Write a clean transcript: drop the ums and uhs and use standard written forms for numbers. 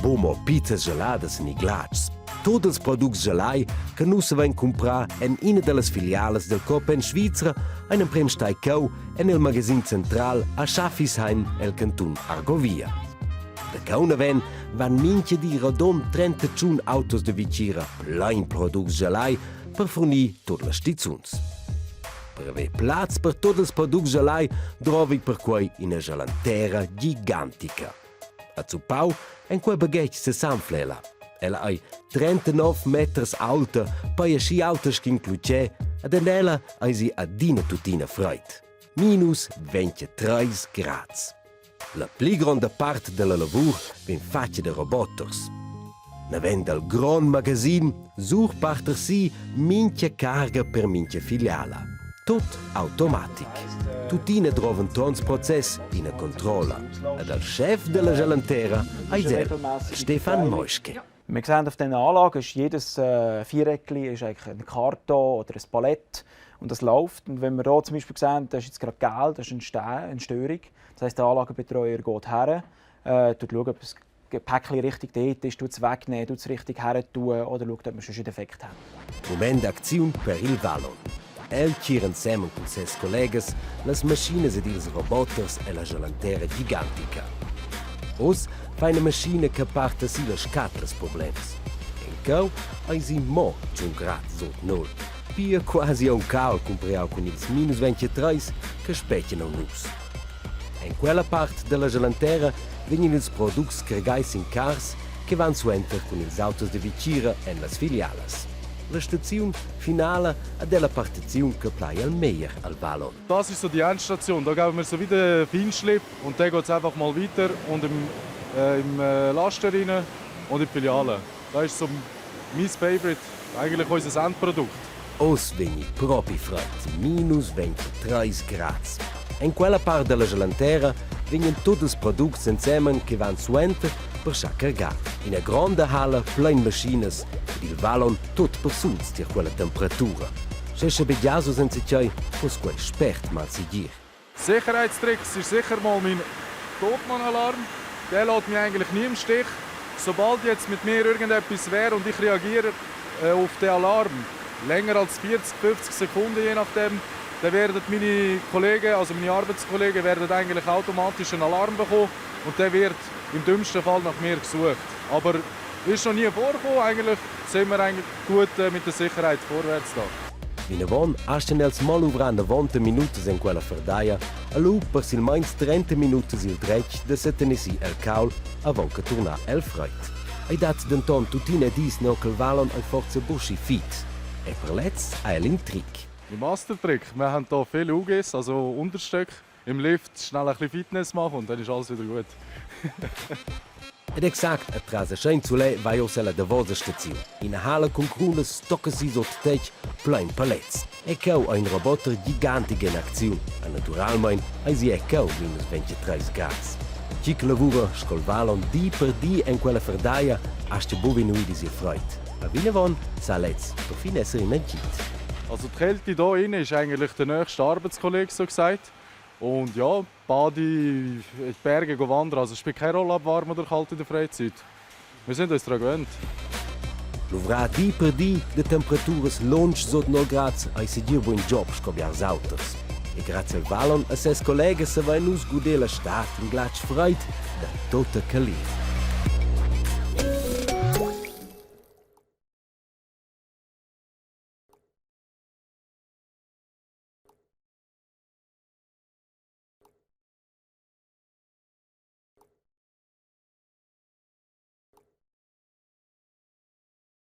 Buc mo pizzas geladas ni glatschs. Tut ils products gelai che nus savein cumprar en ina dallas filialas del Coop en Svizra ein emprem stai cheu en il magasin central a Schaffisheim el cantun Argovia. Da cheu naven van mintga di radund 31 autos de vitgira plein products gelai per furnir tut las stizuns. Per haver plaz per tut ils products gelai drovi perquei ina gelantera gigantica. A zuppau en quei baghetg sesanfla ella. Ella ei 39 meters aulta, poi aschi aulta sc'in clutgè, ed en ella eisi adina tuttina freid. Minus 23 grads. La pli gronda part dalla lavur vegn fatga da roboters. Naven dal grond magasin surparter si mintga carga per mintga filiala. Tut automatic. Tuttina drovan tons process ina controlla. Ed al schef della Gelantera eis el, Stefan Meuschke. Wir sehen auf diesen Anlagen ist jedes äh, Viereckli ist eigentlich ein Karton oder ein Palett und das läuft. Und wenn wir hier zum Beispiel sehen, das ist jetzt gerade gel, das ist eine, Ste eine Störung. Das heisst, der Anlagenbetreuer geht her, äh, schaut, ob das Päckchen richtig dort ist, tut es wegnehmen, tut es richtig her tun oder schaut, ob wir schon einen Defekt haben. Moment d'acziun per il Vallon. El tgira ensemen cun ses collegas las maschinas ed ils roboters ella gialantera gigantica. Oz fa ina maschina che parta si las scatlas problems. En cheu eisi mo tschun grads sut null. Pia quasi aunc cal cumpriau cun ils minus 23 che spetgan aunc nus. En quella part dalla gialantera vegnan ils products cargai sin cars che van suenter cun ils autos da vitgira en las filialas. La staziun finala ad è la partiziun che plai al meglier al Valon. Das ist so die Endstation. Da geben wir so wieder Feinschliff und dann geht es einfach mal weiter und im, äh, im äh, Laster rein und in die Filiale. Das ist so mein Favorite, eigentlich unser Endprodukt. Oz vegni propi freid, minus 23 grads. En quella part dalla gelantera vegnan tut ils products ensemen che van suenter per schar cargar. Ina gronda halla plein maschinas ed il vallon tut persuls tier quella temperatura. Sche schabegiasus enzatgei, fuss quei spert malsegir. Sicherheitstricks ist sicher mal mein Totmann-Alarm. Der lässt mich eigentlich nie im Stich. Sobald jetzt mit mir irgendetwas wäre und ich reagiere äh, auf den Alarm, länger als 40, 50 Sekunden je nachdem, dann werden meine Kollegen, also meine Arbeitskollegen, werden eigentlich automatisch einen Alarm bekommen und der wird im dümmsten Fall nach mir gesucht. Aber ist noch nie vorgekommen, eigentlich sind wir eigentlich gut äh, mit der Sicherheit vorwärts da. Vinavon astgan els mo luvrar 90 minutas en quella ferdaia, e lu per silmeins 30 minutas il dretg da setener si el caul avon che turnar el freid. Ei dat denton tuttina dis nua ch'el Valon ei forsa buc schi fit. E per lez ha el in tric. Mein Mastertrick, wir haben hier viele UGs, also Unterstöcke. Im Lift schnell ein bisschen Fitness machen und dann ist alles wieder gut. Ed exact atras a Zulè vai ussa la davosa staziun. Ina halla cun crunas tocca si sut tetg plein palets. E cheu ha in roboter gigantic en acziun. E naturalmein eisi è cheu minus 23 grads. Chi che lavura sco'l Valon di per di en quella ferdaia astga buc vegnir il freid. Ma vinavon sa lez perfin esser in agid. Also die Kälte hier innen ist eigentlich der nächste Arbeitskollege, so gesagt. Und ja, Badi, in die Berge wandern, also es spielt keine Rolle, ob warm oder kalt in der Freizeit. Wir sind uns daran gewöhnt. Luvrar di per di da temperaturas lunsch sut 0 grads ei segir buc in job sco biars auters. E grazie al Valon e ses collegas savein nus guder la stad in glatsch freid da tutta calira.